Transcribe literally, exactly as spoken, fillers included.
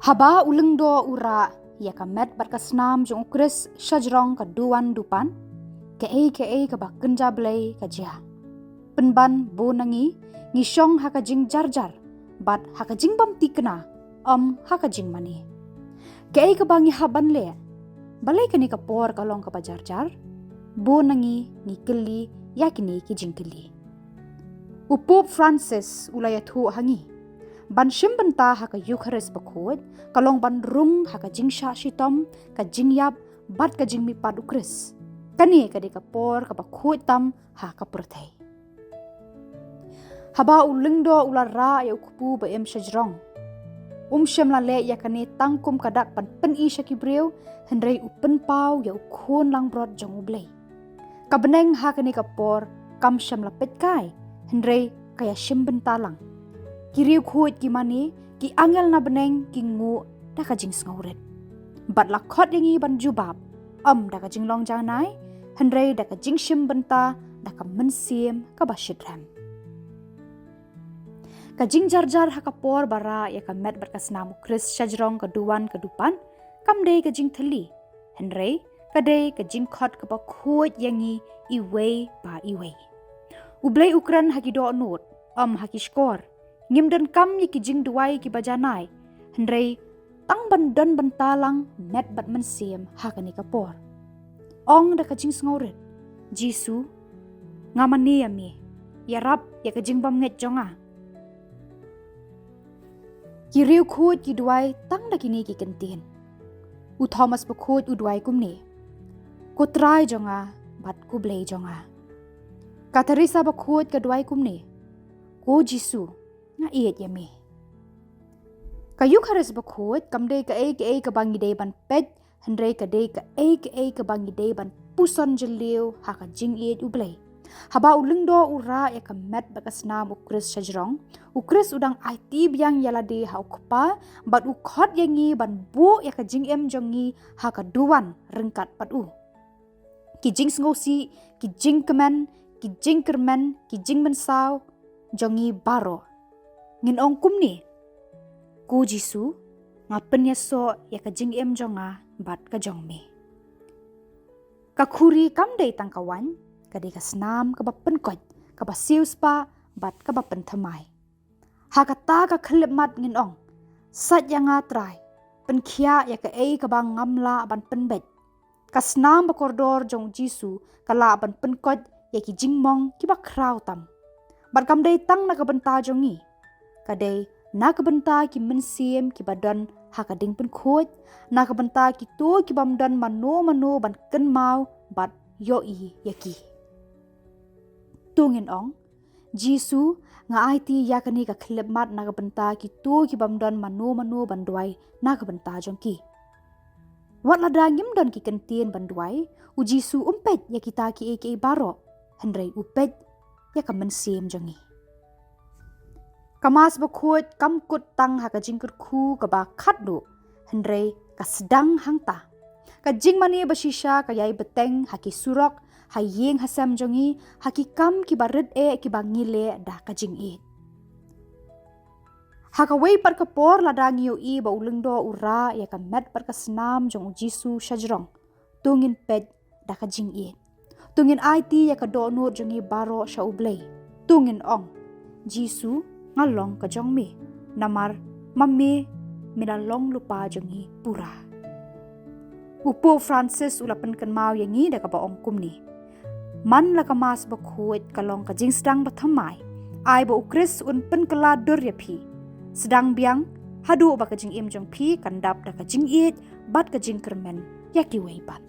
Haba u lyngdoh u rah ïa ka met bad ka snam jong u Khrist shajrong ka duwan dupan, kaei kaei kaba kynja Blei ka jia. Pynban bun na ngi ngi shong ha ka jingjarjar bad ha ka jingbym thikna, ym ha ka jingmane. Kaei kaba ngi hap ban leh? Balei kane ka por ka long kaba jarjar? Bun na ngi ngi kylli ïa kine ki jingkylli. U Pope Francis u la ïathuh ha ngi ban shim bynta ha ka Eukharist bakhuid ka long ban rung ha ka jingshah shitom, ka jingïap bad ka jingmihpat u Khrist. Kane ka dei ka por kaba khuid tam ha ka pyrthei. Haba u lyngdoh u la rah ïa u kpu ba im shajrong, um shym la leh ïa kane tang kum ka dak ban pyni sha ki briew, hynrei u pynpaw ïa u khun langbrot jong u Blei. Ka bneng ha kane ka por kam shym la peit kai, hynrei ka ïa shim bynta lang. Ki riewkhuid ki mane, ki angel na bneng ki nguh da ka jingsngewrit bad la khot ïa ngi ban jubab, ym da ka jinglong janai, hynrei da ka jingshim bynta da ka mynsiem kaba shitrhem. Ka jingjarjar ha ka por ba rah ïa ka met bad ka snam u Khrist shajrong ka duwan ka dupan kam dei ka jingthylli, hynrei ka dei ka jingkhot kaba khuid ïa ngi iwei pa iwei. U Blei u kren ha ki dohnud, ym ha ki shkor. Ngim donkam ïa ki jingduwai kiba janai, hynrei tang ban don bynta lang met bad mynsiem ha kane ka por. Ong da ka jingsngewrit, Jisu, nga mane ïa me, ïarap ïa ka jingbymngeit jong nga. Ki riewkhuid ki duwai tang da kine ki kyntien. U Thomas bakhuid u duwai kumne, ko Trai jong nga bad ko Blei jong nga. Ka Teresa bakhuid ka duwai kumne, ko Jisu, nga ïeit ïa me. Ka Eukharist bakhuid kam dei kaei kaei kaba ngi dei ban peit, hynrei ka dei kaei kaei kaba ngi dei ban puson jylliew ha ka jingïeit u Blei. Haba u lyngdoh u rah ïa ka met bad ka snam u Khrist shajrong, u Khrist u dang aiti biang ïa lade ha u Kpa bad u khot ïa ngi ban buh ïa ka jingim jong ngi ha ka duwan ryngkat bad u. Ki jingsngewsih, ki jingkmen, ki jingkyrmen, ki jingmynsaw jong ngi baroh. Ngin ong kumne, ko Jisu, nga pynïasoh ïa ka jingim jong nga bad ka jong me. Ka khuri kam dei tang ka waiñ, ka dei ka snam kaba pynkoit, kaba siewspah bad kaba pynthymmai. Ha kata ka khyllipmat ngin ong, sait ïa nga Trai, pynkhiah ïa kaei kaba ngam lah ban pynbeit. Ka snam bakordor jong u Jisu ka lah ban pynkoit ïa ki jingmong kiba khraw tam. Bad kam dei tang na ka bynta jong ngi, ka dei na ka bynta ki mynsiem kiba don ha ka ding pynkhuid, na ka bynta kito kibym don mano mano ban kynmaw bad ïohi ïa ki. To ngin ong, Jisu, nga aiti ïa kane ka khyllipmat na ka bynta kito kibym don mano mano ban duwai na ka bynta jong ki. Wat lada ngim don ki kyntien ban duwai, u Jisu um peit ïa kita kiei kiei baroh, hynrei u peit ïa ka mynsiem jong ngi. Ka Mass bakhuid kam kut tang ha ka jingkyrkhu kaba khatduh, hynrei ka sdang hangta. Ka jingmane bashisha ka ïai bteng ha ki surok, ha ïing ha sem jong ngi, ha ki kam kiba rit eh kiba ngi leh da ka jingïeit. Ha kawei pat ka por, lada ngi ïohi ba u lyngdoh u rah ïa ka met bad ka snam jong u Jisu shajrong, to ngin peit da ka jingïeit. To ngin aiti ïa ka dohnud jong ngi baroh sha u Blei. To ngin ong, Jisu, nga long ka jong me, namar ma me, me la long lypa jong ngi pura. U Pope Francis u la pynkynmaw ïa ngi da kaba ong kumne, man la ka Mass bakhuid ka long ka jingsdang bathymmai, ai ba u Khrist un pynkylla dur ïa phi. Sdang biang, haduh ba ka jingim jong phi kan dap da ka jingïeit bad ka jingkyrmen ïa kiwei pat.